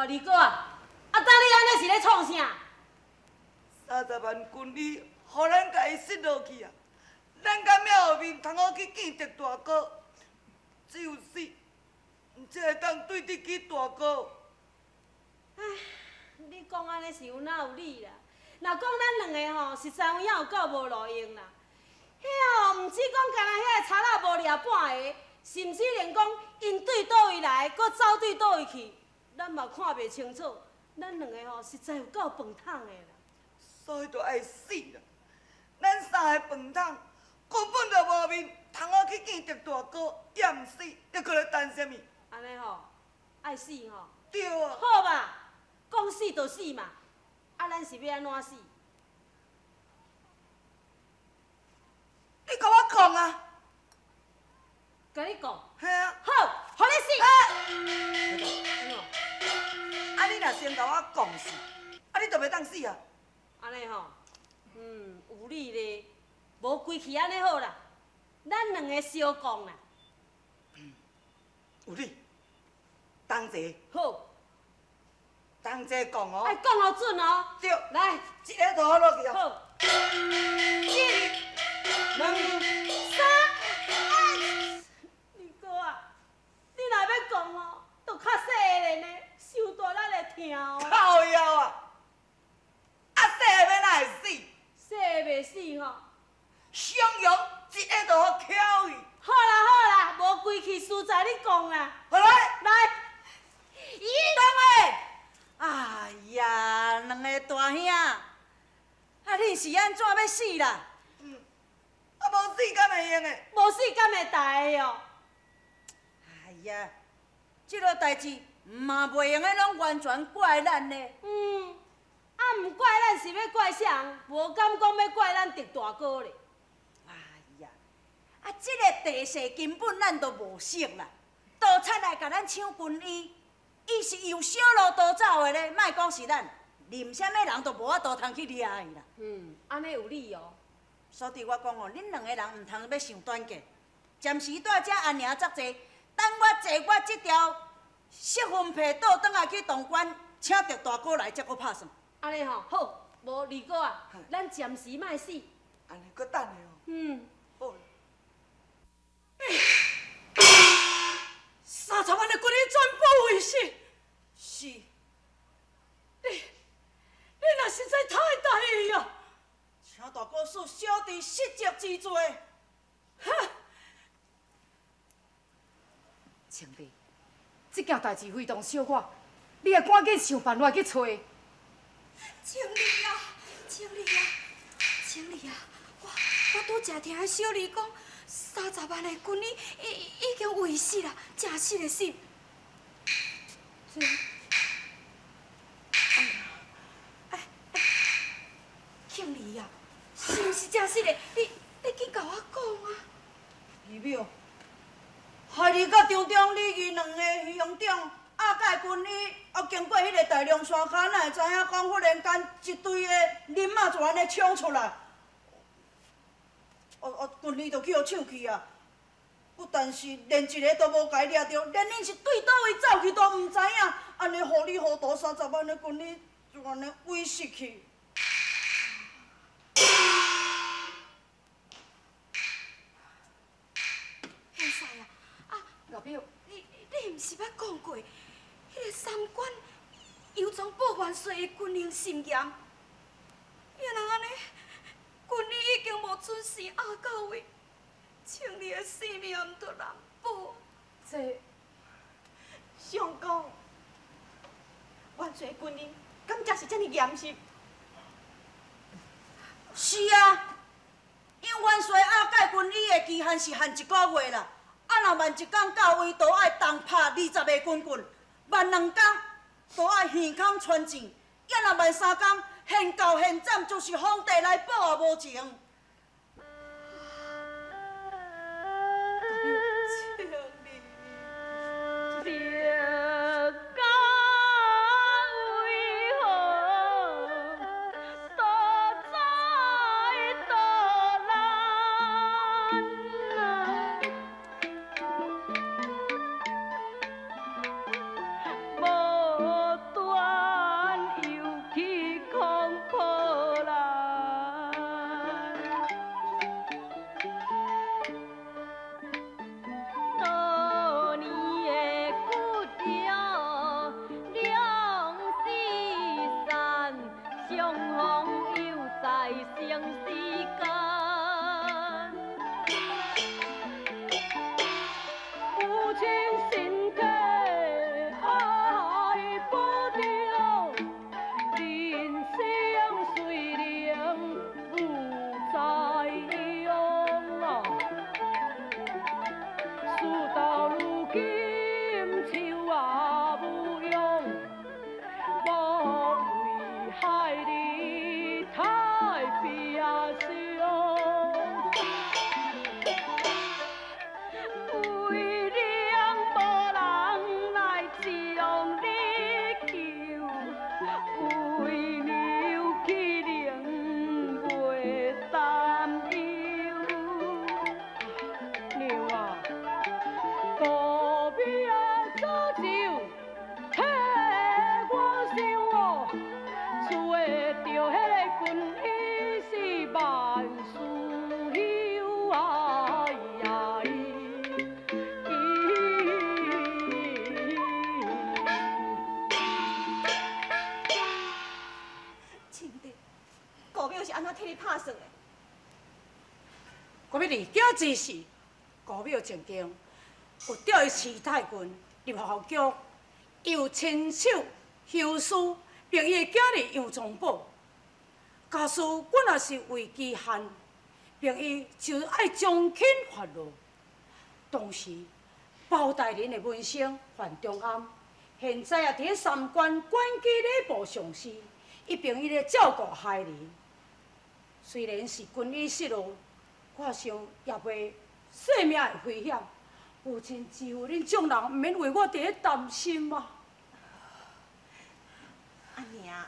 無二哥啊，啊，等你按呢是咧創啥？30萬軍醫，予咱共伊失落去啊！咱敢還有面通好去見狄大哥？只有死，毋才會當對得起大哥。唉，你講按呢是有哪有理啦？若講咱兩个吼，實在有影有夠無路用啦。遐吼，毋止講干焦遐个賊仔無掠半个，甚至連講𪜶對佗位來，閣走對佗位去，咱嘛看袂清楚。咱兩个吼，實在有夠飯桶的啦。所以就愛死啦！咱三个飯桶根本就無面通好去見狄大哥，也毋死，你閣咧等啥物？按呢吼，愛死吼。對啊。好嘛，講死就死嘛。啊，咱是欲按怎死？你共我講啊！共你講。嘿啊。好，予你死。按怎？啊，你若先共我講死，啊，你就袂當死啊！按呢吼，有理咧，無規氣按呢好啦，咱兩个相共啦。有理，同齊。好。同齊講哦。愛講予準哦。對。來，一个就予落去啊。好。一、兩、三、二哥啊，你若欲講哦，就較細个呢，傷大力會疼哦。靠腰啊！啊，細个欲哪會死？細个袂死吼。雙雄一个就予翹去。好啦好啦，無規氣輸在你講啦。好來。來，一，等下。哎呀，兩个大兄，啊，恁是按怎欲死啦？啊，無死敢會用的？無死敢會大的哦？哎呀，這个代誌嘛袂用的，攏完全怪咱咧。啊，毋怪咱是欲怪啥人？無敢講欲怪咱狄大哥咧。哎呀，啊，這个地勢根本咱都無識啦，盜賊來共咱搶軍醫，伊是由小路逃走的咧，莫講是咱，任啥物人都無法度通去掠伊啦。按呢有理哦。所以我講哦，恁兩个人毋通欲想短見，暫時蹛遮安營作濟，等我坐我這條釋魂皮倒轉來去潼關，請狄大哥來，才閣拍算。按呢吼，好，無二哥啊，咱暫時莫死。按呢閣等下哦。嗯。好。 30萬的軍醫全部遺失。是。你若實在太大意啊！請大哥恕小弟失職之罪。哈！清麗，這件代誌非同小可，你愛趕緊想辦法去揣。清麗啊，清麗啊，清麗啊！我拄才聽彼小二講，三十萬的軍醫已經遺失啦，誠實的是。這，哎呀，哎哎，慶兒啊，是毋是誠實的？你緊共我講啊！二淼，害你佮張中李義兩个兄長押解軍醫，啊，經過彼个大涼山跤，哪會知影講忽然間一隊的人馬就按呢衝出來，啊啊，軍醫就去予搶去啊！不但是連一个都無共伊掠著，連𪜶是對佗位走去都毋知影，按呢糊裡糊塗三十萬的軍醫就按呢遺失去。獻世啊！啊，老表，你毋是捌講過，彼个三關楊宗保元帥的軍令甚嚴，也若按呢，軍醫已經無準時押到位，清麗的性命毋著難保。這相公，元帥軍令敢真是遮爾嚴實？是啊，楊元帥押解軍醫的期限是限一个月啦。啊，若慢一工到位，就愛重拍20个軍棍；慢兩工，就愛懸空穿箭；抑若慢三工，現絞現斬，就是皇帝來保也無情。無拍算的？我欲离京之时，高庙前经有调伊徐太君入后宫，伊有亲手修书，并伊的囝儿杨宗保。假使阮若是为期限，并伊就爱将亲发落。当时包大人的门生范仲淹，现在也伫咧三关官居礼部尚书，伊并伊咧照顾孩儿。虽然是军医失落，我想也袂性命会危险。父亲嘱咐恁众人，毋免为我伫咧担心啊。阿娘，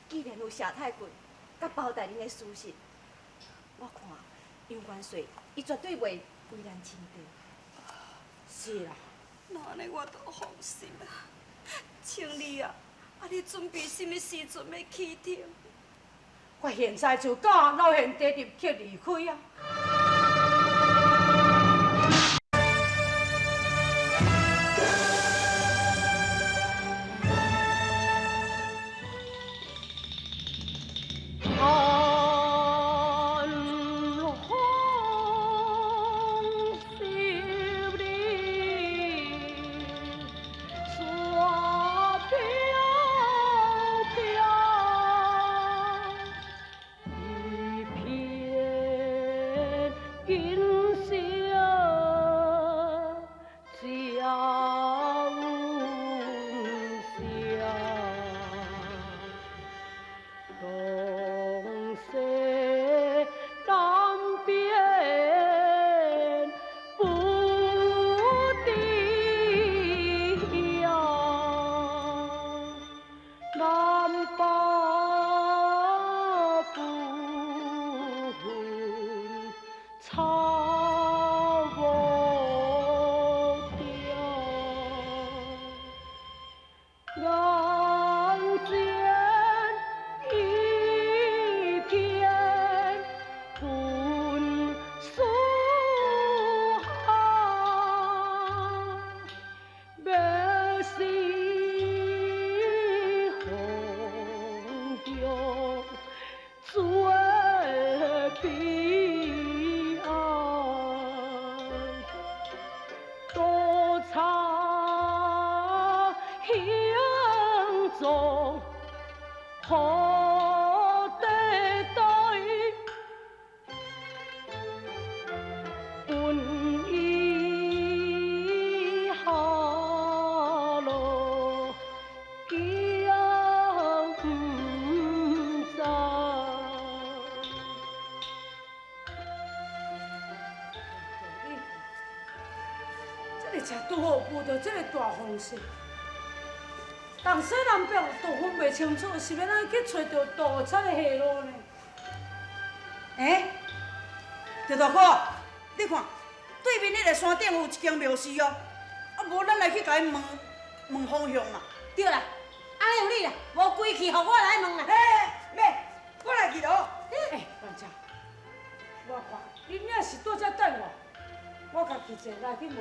既然有谢太君佮包大人的事实，我看杨元帅伊绝对袂为难亲弟。是啦。那按呢我就放心啊。千里啊，啊你准备啥物时阵欲起程？我现在就佮老贤弟立刻离开啊！寒风湿里，雪飘飘，一片锦绣家乡。东西南北不一样，南北不分草无定。眼前一片云树下，欲是风中做悲哀。多彩形状何地对？本伊下落惊不知。这个车拄好遇著这个大风势，东西南北都分袂清楚，是欲按怎去揣著盗贼的下落呢？欸，赵大哥，你看对面彼个山顶有一间庙寺哦，啊无咱来去共伊问问方向嘛。对啦，按呢有理啦，无规气，予我来问啦。嘿，妹，我来去咯。欸，万姐，我看恁也是伫遮等我，我家己一个来去问。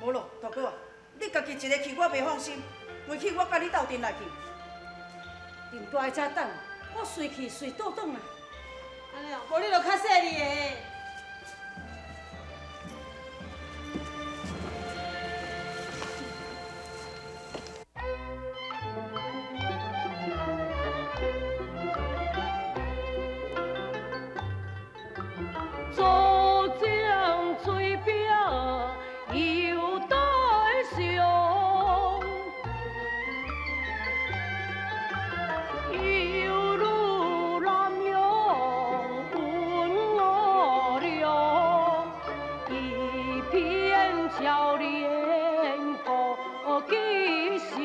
无咯，大哥啊，你家己一个去我袂放心，袂去我佮你斗阵来去。恁蹛伫遮等我，我随去随倒转来。按呢哦，无你就较细腻的。祖宗嘴饼犹待上，犹如南洋云雾笼，一片俏脸国吉祥，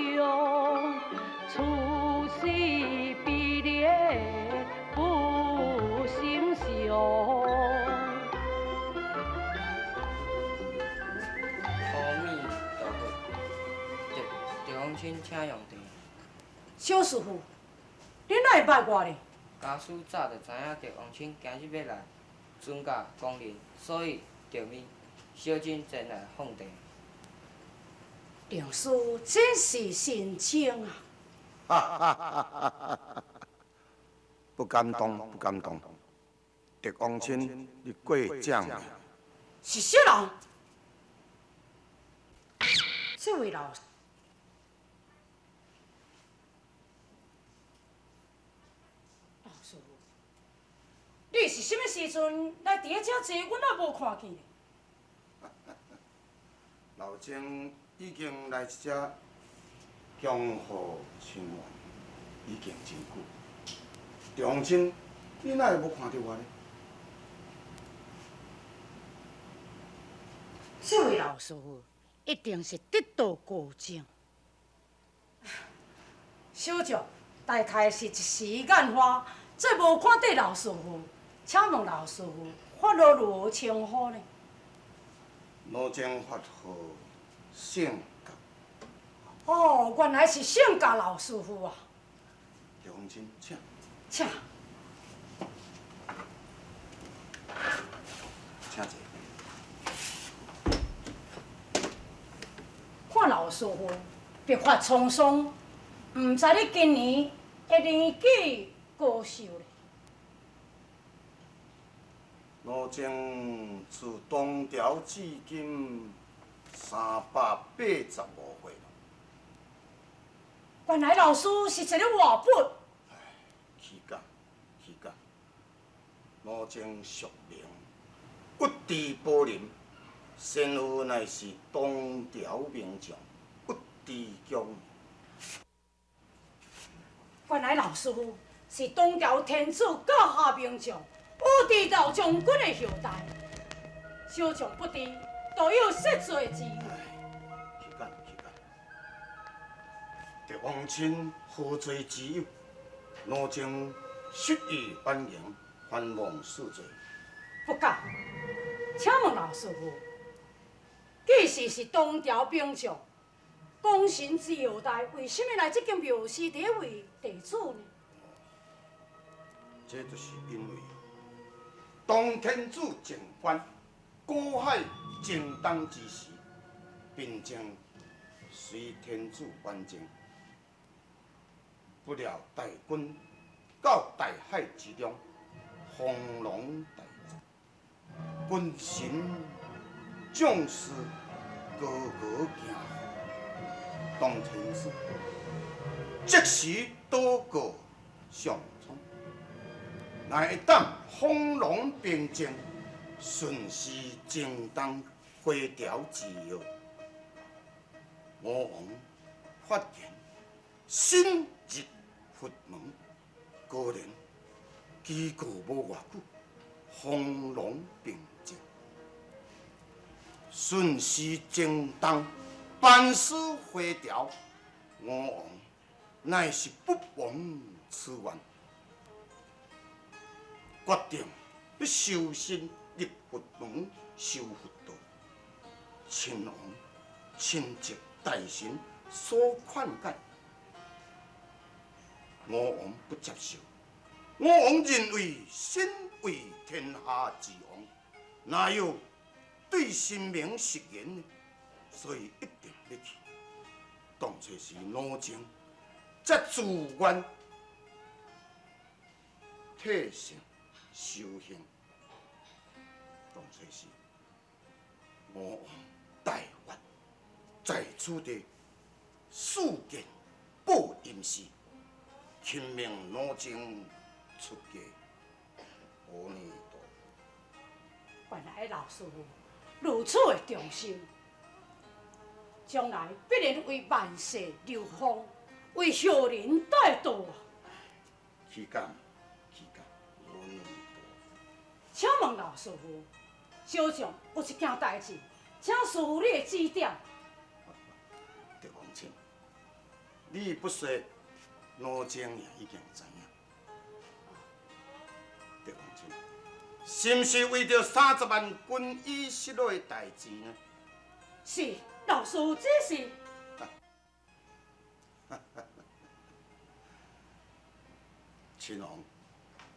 处世悲怜不心伤。阿弥陀佛，赵赵王亲，请用茶。小师傅，恁哪会捌我呢？家师早就知影赵王亲今日欲来，尊驾光临，所以特命小真前来奉茶。定师真是神清啊！不不敢當，不敢當。狄王親，你過獎了。是啥人？這位老老師傅，你是啥物時陣來佇咧遮坐？阮也無看見。老僧已經來這江湖情緣已經真久。狄王親，你哪會無看著我呢？這位老師傅一定是得道高僧。小將大概是一時眼花，這無看著老師傅，請問老師傅法號如何稱呼呢？老僧法號聖覺。哦，原來是聖覺老師傅啊！狄王親，請。請。請坐。看老師傅白髮蒼蒼，毋知你今年的年紀高壽咧？老僧自唐朝至今385歲。原來老師是一个活佛。虛假，虛假。老僧俗名鬱知寶林，先父乃是唐朝名將鬱知恭。原來老師傅是唐朝天子閣下名將鬱知老將軍的後代，小將不知，都有失罪之虞。虛假，虛假。狄王親何罪之有？老僧失意反言，還望恕罪。不敢。請問老師傅，既是是唐朝兵將，功臣之後代，為什麼來這間廟寺佇咧為弟子呢？這就是因為當天子靜觀股海征東之時，貧僧隨天子遠征，不料大軍到大海之中，風浪大作，軍神將士個個驚慌，當天子即時禱告上蒼，乃會當風浪平靜，順時征東回朝之藥。吴王發言，心入佛門，果然經過無偌久，風浪平靜，順時征東，班師回朝。吴王乃是不枉此願，決定欲修身入佛門修佛道。親王親戚大臣所勸解，吳王不接受。吳王認為身為天下之王，哪有對神明食言呢？所以一定欲去。當初時老僧才自願退聖修行。當初時吳王大願在此地賜劍報音寺，欽命老僧出家。阿彌陀佛。原來老師傅如此的忠心，將來必然為萬世流芳，為後人帶道啊！虛假，虛假，阿彌陀佛。請問老師傅，小將有一件代誌，請師傅你的指點。狄王親，你不說，老僧也已經知影。狄王親，是毋是為著30萬軍醫失落的代誌呢？是，老師傅指示。親王，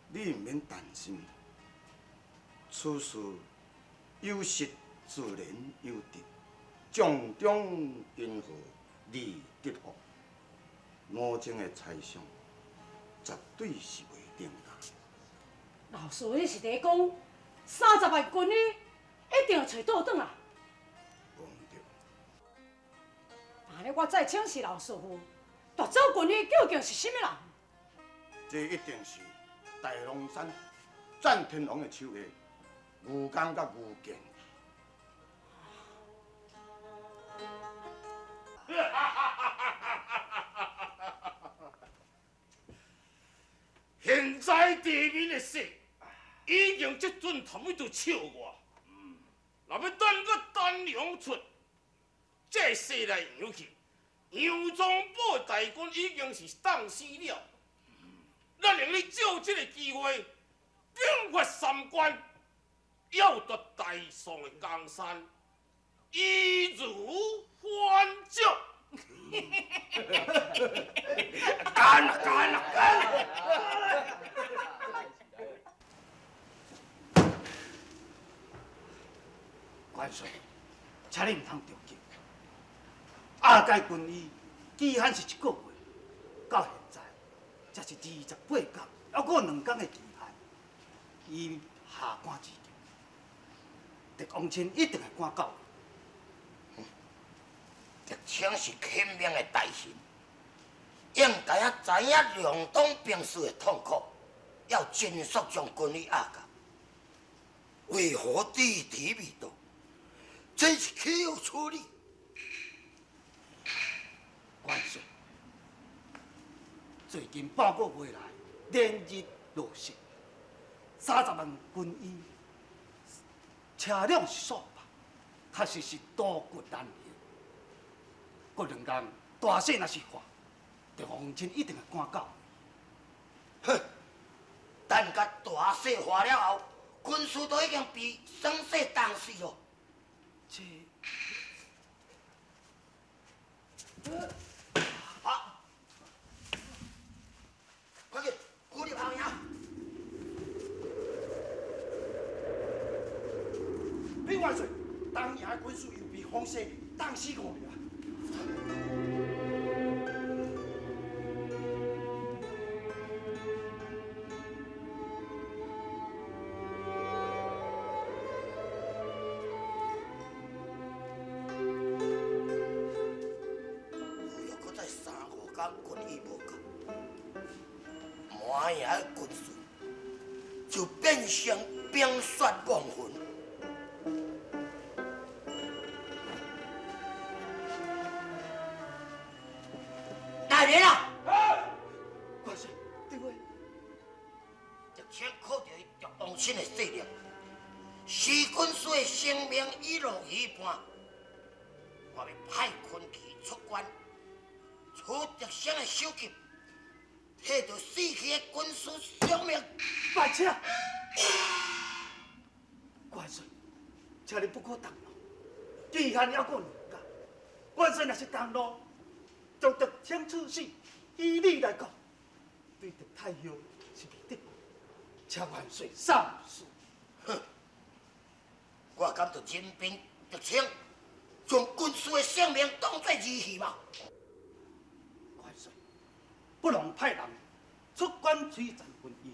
你毋免擔心，此事有失自然有得，種種因禍而得福。老僧的猜想絕對是袂定的。老师，你是伫讲三十万军医一定会揣倒转来？无毋对。按呢，我再请示老师傅，夺走军医究竟是啥物人？这一定是大龙山战天王的手下吴刚佮吴建。现在地面的雪已经这阵差不多笑我，若欲等阁丹阳出，这势来扬去，杨宗保大军已经是冻死了。咱用咧借这个机会，兵发三关，要夺大宋的江山，易如反掌。干啦干啦干啦！元帅，请你毋通着急。阿盖军医期限是一个月，到现在才是28天，犹阁有两天的期限。伊下官之见，狄王亲一定会赶到。狄青是钦命的大臣，应该啊知影两党兵士的痛苦，要尽速将军医押到。为何迟迟未到？真是岂有此理！元帅，最近半个月来，连日落雪，30万军医车辆是数百，确实是多骨难行。过两天大雪若是化，狄王亲一定会赶到。哼，等甲大雪化了后，军师都已经被霜雪冻死咯。这，啊！快去，鼓励后营。禀元帅，东营的军师又被风雪冻死5名。又阁再3、5天军医无到，满营的军士就变成冰雪亡魂。来人啊！元帅，对位。狄青靠著伊狄王亲的势力，使军师的性命已落一半。我欲派军旗出关，取狄青的首级，替著死去的军师偿命。万请，元帅，请你不可动怒，期限犹阁两天，元帅若是动怒，将狄青处死，以理来讲，对狄太后是未得，请元帅三思。哼，我敢就任凭狄青将军师的性命当作儿戏吗？元帅，不妨派人出关催战军医，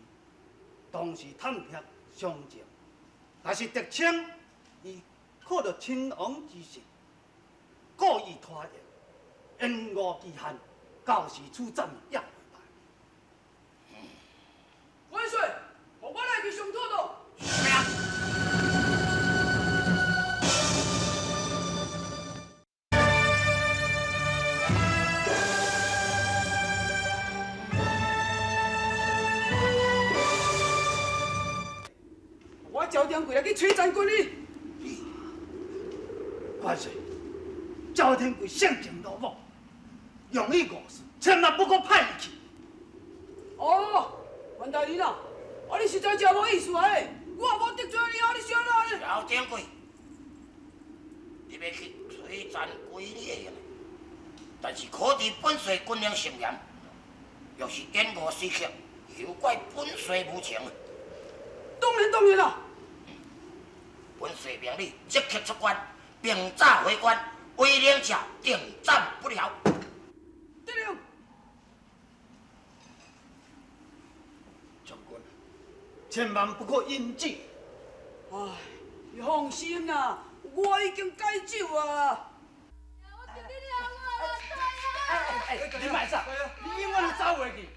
同时探听详情。若是狄青伊靠著亲王之势，故意拖延，延误期限，到时处斩也袂歹。元帅，予我来去上妥当。我赵天贵来去催战军医。元帅，赵天贵性情鲁莽，容易误事，千万不可派伊去。哦，袁大人啊，啊你实在真无意思啊！我也无得罪你啊，你小哪呢？赵天贵，你欲去催战军医会用的，但是可知本帅军令甚严，若是延误时刻，休怪本帅无情。当然当然啦。本帅命你即刻出关，并早回关，违令者定斩不了。得令。将军，千萬不可飲酒。唉，你放心啦，我已經戒酒啊。你莫走，你永遠都走袂去。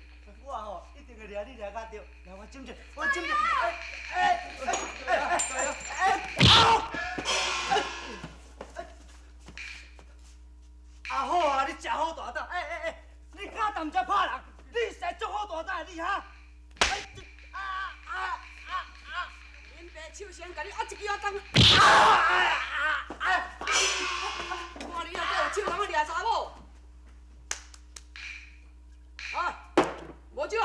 我吼一定會掠你掠甲著，來我斟者，我斟者。哎哎哎哎哎！啊好啊，你食好大膽，哎哎哎，你敢踮遮拍人？你實在足好大膽的你哈！啊啊啊啊！恁爸手先共你壓一支仔重。啊啊啊！看你若閣有手人去掠查某。啊，無酒，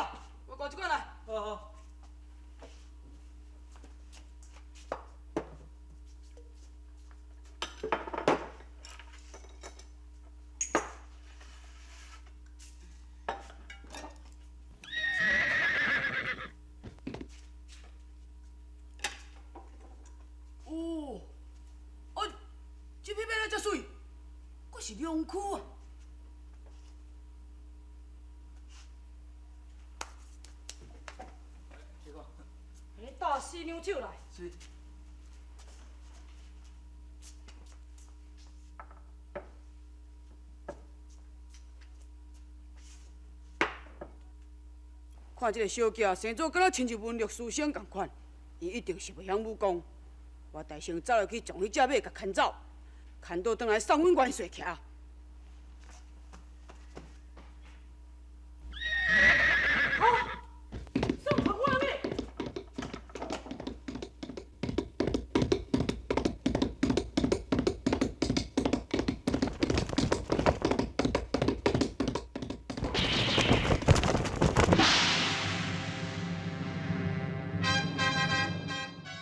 我掛一罐來。好好。哦，啊，這匹馬來遮媠，閣是良駒啊！你倒四兩酒來。是。看這个小囝生做敢若親像文略書生仝款，伊一定是袂曉武功。我代先走入去，將彼隻馬共牽走，牽倒轉來送阮元帥騎。